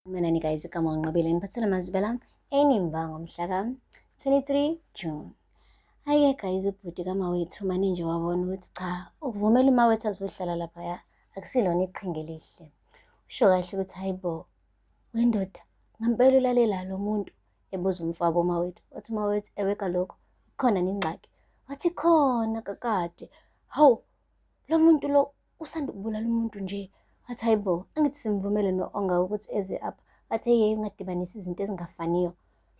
Mina ni guys igama uNqobile niphathele amazibela enimba ngomhla ka-23 June. Hhayi-ke guys ubhuti kamawethu mane nje wabona ukuthi cha ukuvumela umawethu azohlala laphaya akusilona iqhinga elihle. Usho kahle ukuthi hayi bo wendoda ngampela ulalela lo muntu ebuza umfowabo umawethu. Wathi umawethu ewe kaloku kukhona nengxaki. Wathi khona kakade. Hawu lo muntu lo usanda ukubulala umuntu nje. Wathi hayi bo, angithi simvumele no-Onga ukuthi eze apha. Wathi hey, ungadibanisi izinto ezingafaniyo.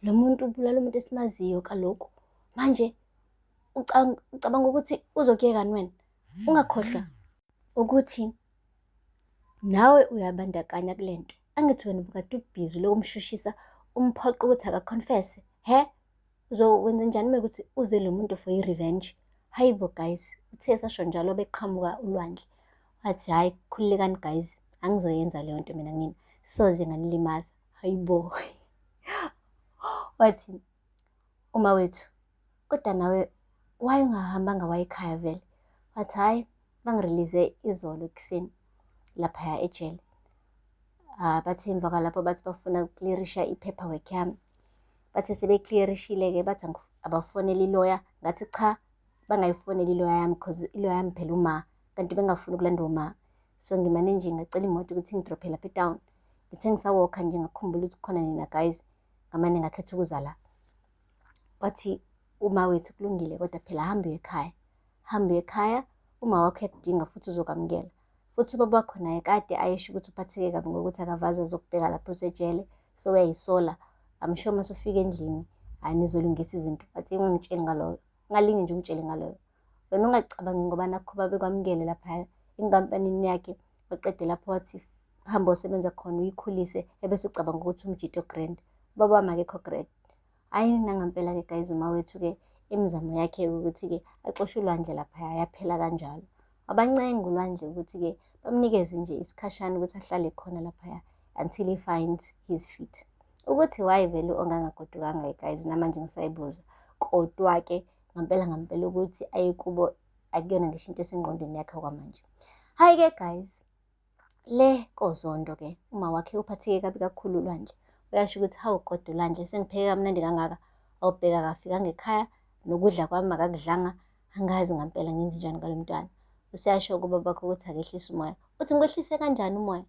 Lo muntu ubulala umuntu esimaziyo kaloku. Manje ucabanga ukuthi uzokuyekani wena? Ungakhohlwa ukuthi nawe uyabandakanya kule nto. Angithi wena ubukade ubhizi lokumshushisa umphoqa ukuthi akakhonfese, he? Uzowenza njani uma ukuthi uze lo muntu for i-revenge? Hayi bo guys, uthe esasho njalo beqhamuka uLwandle. Wathi hhayi khululekani guys, angizoyenza leyo nto mina ngina, soze nganilimaza. Hayi bo. Wathi uma wethu, kodwa nawe why ungahambanga waya ekhaya vele? Wathi hhayi, bangirelease izolo ekuseni laphaya ejele. Ah, bathi emva kwalapho bathi bafuna ukuklirisha i-paperwork yami. Bathe sebekliarishile-ke bathi abafonele iloya. Ngathi cha, bangayifoneli iloya yami cause iloya yami phela uma, kanti bengingafuni ukulandwa uma. So ngimane nje ngacela imoto ukuthi ingidrophe lapha e-town. Ngithe ngisawokha nje ngakhumbula ukuthi kukhona nina guys, ngamane ngakhetha ukuza la. Wathi uma wethu kulungile kodwa phela hamba uye ekhaya. Hamba uye ekhaya, uma wakho uyakudinga futhi uzokwamukela. Futhi ubaba wakho naye kade ayesho ukuthi uphatheke kabi ngokuthi akavaze azokubheka lapho usejele, so uyayisola. I'm sure uma usufika endlini, hhayi nizolungisa izinto. Wathi ungangitsheli ngaloyo, ungalinge nje ungitshele ngaloyo. Wena ungacabangi ngoba nakho babekwamukele laphaya enkampanini yakhe, waqede lapho wathi hamba osebenza khona uyikhulise, ebese ucabanga ukuthi umjito grand. Ubaba wami akekho grand. Hhayi nangampela-ke guys umawethu-ke imizamo yakhe ukuthi-ke axoshe uLwandle laphaya yaphela kanjalo. Wabancenga uLwandle ukuthi-ke bamnikeze nje isikhashana ukuthi ahlale khona laphaya until he finds his feet. Ukuthi why vele ongangagodukanga guys namanje ngisayibuza. Kodwa-ke ngampela ngampela ukuthi aye kubo akuyona ngisho into esengqondweni yakhe okwamanje. Hhayi-ke guys, le koZondo ke uma wakhe uphatheke kabi kakhulu uLwandle. Uyasho ukuthi hawu kodwa uLwandle sengipheke kamnandi kangaka, awubheka akafikanga ekhaya nokudla kwami akakudlanga, angazi ngampela ngenze njani ngalo mntwana. Useyasho kubaba wakhe ukuthi akehlise umoya. Uthi ngikwehlise kanjani umoya?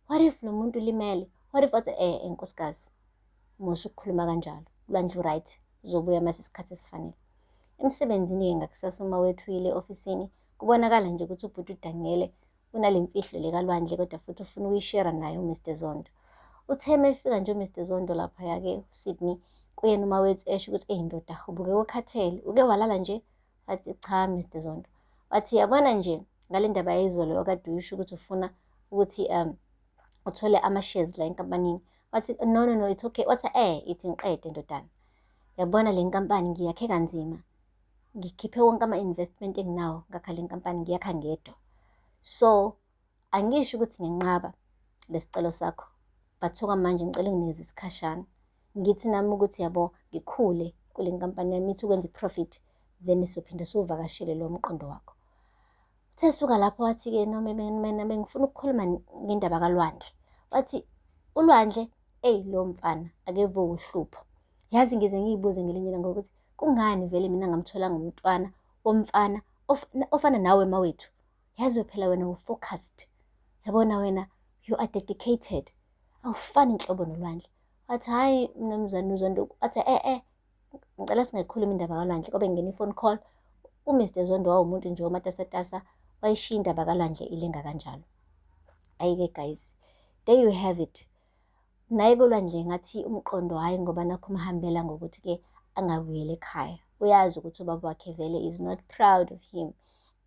What if lo muntu ulimele? What if wathi eh nkosikazi, musa ukukhuluma kanjalo. ULwandle u-right, uzobuya mase isikhathi esifanele. Emsebenzini-ke ngakusasa uma wethu uyile e-ofisini, kubonakala nje ukuthi ubhuti udangele unale mfihlo le kaLwandle kodwa futhi ufuna ukuyishera naye uMr Zondo. Uthe uma efika nje uMr Zondo laphaya-ke uSydney kuyena uMawethu esho ukuthi eyi ndoda ubukeka ukhathele uke walala nje wathi cha Mr Zondo wathi yabona nje ngale ndaba yayizolo okade uyisho ukuthi ufuna ukuthi uthole ama-shares la enkampanini wathi no no no it's okay wathi eh ithi ngiqede ndodana yabona le nkampani ngiyakhe kanzima ngikhiphe wonke ama-investment enginawo ngakha le nkampani ngiyakha ngedwa. So angisho ukuthi ngiyanqaba lesicelo sakho but okwamanje ngicela unginikeze isikhashana. Ngithi nami ukuthi yabo ngikhule kule nkampani yami ithi ukwenza i-profit then sizophinde siwuvakashele lo mqondo wakho. Uthe suka lapho wathi-ke noma mina bengifuna ukukhuluma ngendaba kaLwandle. Wathi uLwandle, eyi lo mfana akeve uhlupho. Yazi ngize ngiyibuze ngelinye ilanga ukuthi kungani vele mina ngamtholanga umntwana womfana ofana nawe mawethu. Yazi phela wena u-focused. Yabona wena you are dedicated. Awufani nhlobo noLwandle. Wathi hhayi mnumzane uZondo, wathi eh eh ngicela singayikhulumi indaba kaLwandle kwabe ngena i-phone call. UMr Zondo wawumuntu nje omatasatasa wayishiya indaba kaLwandle ilenga kanjalo. Hhayi-ke guys, there you have it. Naye kuLwandle ngathi umqondo hhayi ngoba nakho umhambela ngokuthi-ke angabuyeli ekhaya. Uyazi ukuthi ubaba wakhe vele is not proud of him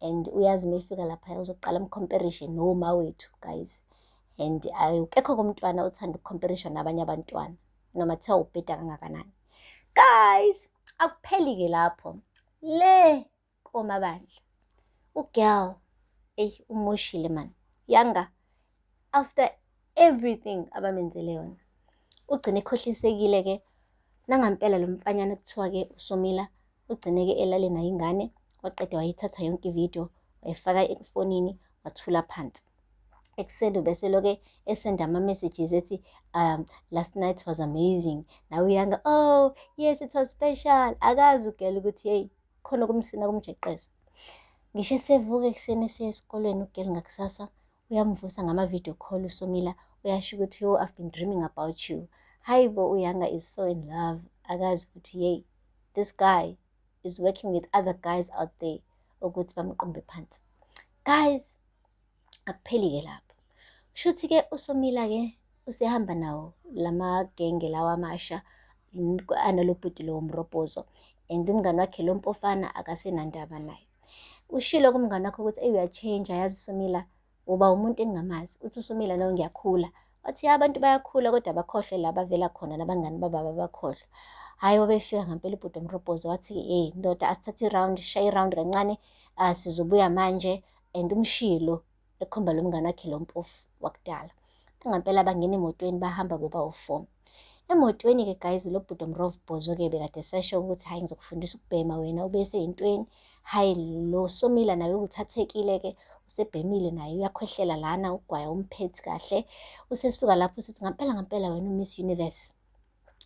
and uyazi uma efika laphaya uzoqala amkhomperishe noma wethu guys. And akekho kumntwana othanda ukukhomperisha nabanye abantwana noma kuthiwa ubheda kangakanani. Guys, akupheli-ke lapho. Le komabandla. Ugirl, eyi umoshile man. Yanga, after everything abamenzele yona, ugcine ekhohlisekile-ke. Nangampela lo mfanyana kuthiwa-ke uSomila ugcine-ke elale nayo ingane, waqeda wayithatha yonke ividiyo wayifaka efonini wathula phansi. Ekuseni ubeseloke esenda ama-messages ethi last night was amazing. Nawe uYanga, oh yes, it was special. Akazi ugela ukuthi hey, khona kumsina kumjeqeza. Ngisho esevuka ekuseni esiya esikolweni ugeli ngakusasa, uyamvusa ngama-video call uSomila, uyasho ukuthi, oh, I've been dreaming about you. Hayi bo, uYanga is so in love. Akazi ukuthi hey, this guy is working with other guys out there ukuthi bamqumbe phansi. Guys, akupheli-ke lapho. Kushuthi-ke uSomila-ke usehamba nawo lamagenge lawa amasha analo bhuti lo mrobhozo, and umngani wakhe lo mpofana akasenandaba naye. Ushilo kumngani wakhe ukuthi eyi, uya-change, yazi Somila, uba umuntu engingamazi. Uthi uSomila, no, ngiyakhula. Wathi ya, abantu bayakhula kodwa bakhohlwe la bavela khona, nabangani babo abakhohlwa. Hhayi, wabefika ngempela ubhuti omrobhozo, wathi hey ndoda, asithathe i-round, shaya i-round kancane, sizobuya manje. And umshilo ekhomba lo mngani wakhe lo mpofu wakudala. Ngempela bangena emotweni, bahamba boba u-four. Emotweni-ke guys, lo bhuti omrobhozo-ke bekade esesho ukuthi hhayi, ngizokufundisa ukubhema wena, ube seyintweni. Hhayi, lo Somila naye uthathekile-ke, usebhemile naye, uyakhwehlela lana, ugwaya umphethi kahle. Usesuka lapho usethi ngampela ngampela wena u-Miss Universe.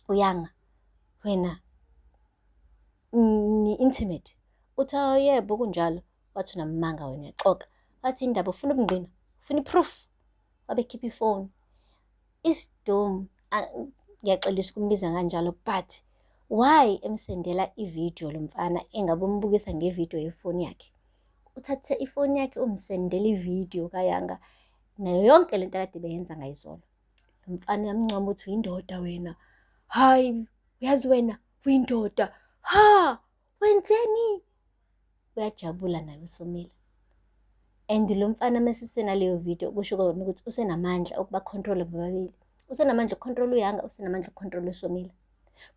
Uyanga wena ni-intimate. Uthi oh yebo, kunjalo. Wathi unamanga wena, uyaxoka. Wathi indaba ufuna ubungqina, ufuna i-proof. Wabe khipha ifoni. Isidomu, ngiyaxolisa ukumbiza kanjalo, but why emsendela ividiyo lo mfana engabe umbukisa ngevidiyo yefoni yakhe? Uthathe ifoni yakhe, umsendela ividiyo kaYanga nayo yonke lento akade beyenza ngayizolo. Lo mfana uyamncoma, uthi uyindoda wena. Hayi, uyazi wena uyindoda. Ha, wenzeni? Uyajabula naye uSomila. And lo mfana mase usenaleyo video, kusho kona ukuthi usenamandla okuba-control bobabili. Usenamandla oku-control uYanga, usenamandla oku-control uSomila.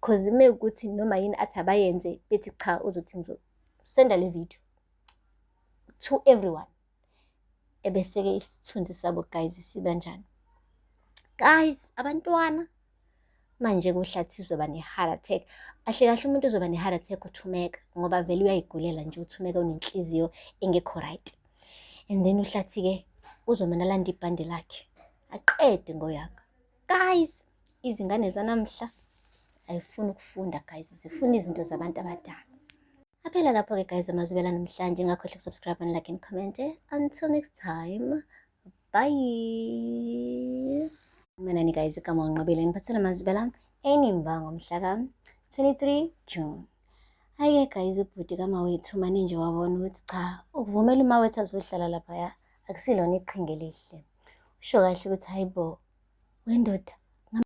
'Cause mekuwukuthi noma yini athi abayenze, bethi cha, uzothi ngizosenda le video to everyone. Ebese-ke isithunzi sabo guys siba njani? Guys, abantwana manje kuHlathi uzoba ne-heart attack. Kahle kahle umuntu uzoba ne-heart attack uThumeka, ngoba vele uyayigulela nje uThumeka, unenhliziyo engekho right. And then uHlathi-ke uzomane alande ibhande lakhe aqede ngoYanga. Guys, izingane zanamhla ayifuni ukufunda guys, zifuna izinto zabantu abadala. Aphela lapho-ke guys amazwibela namhlanje. Ungakhohlwa uku-subscribe and like and comment. Until next time, bye. Mina ni guys igama uNqobile, ngiphathela amazwibela enimba ngomhla ka-23 June. Hhayi-ke guys, ubhuti kaMawethu mane nje wabona ukuthi cha, ukuvumela uMawethu azohlala laphaya akusilona iqhinga elihle. Usho kahle ukuthi hayi bo, wendoda.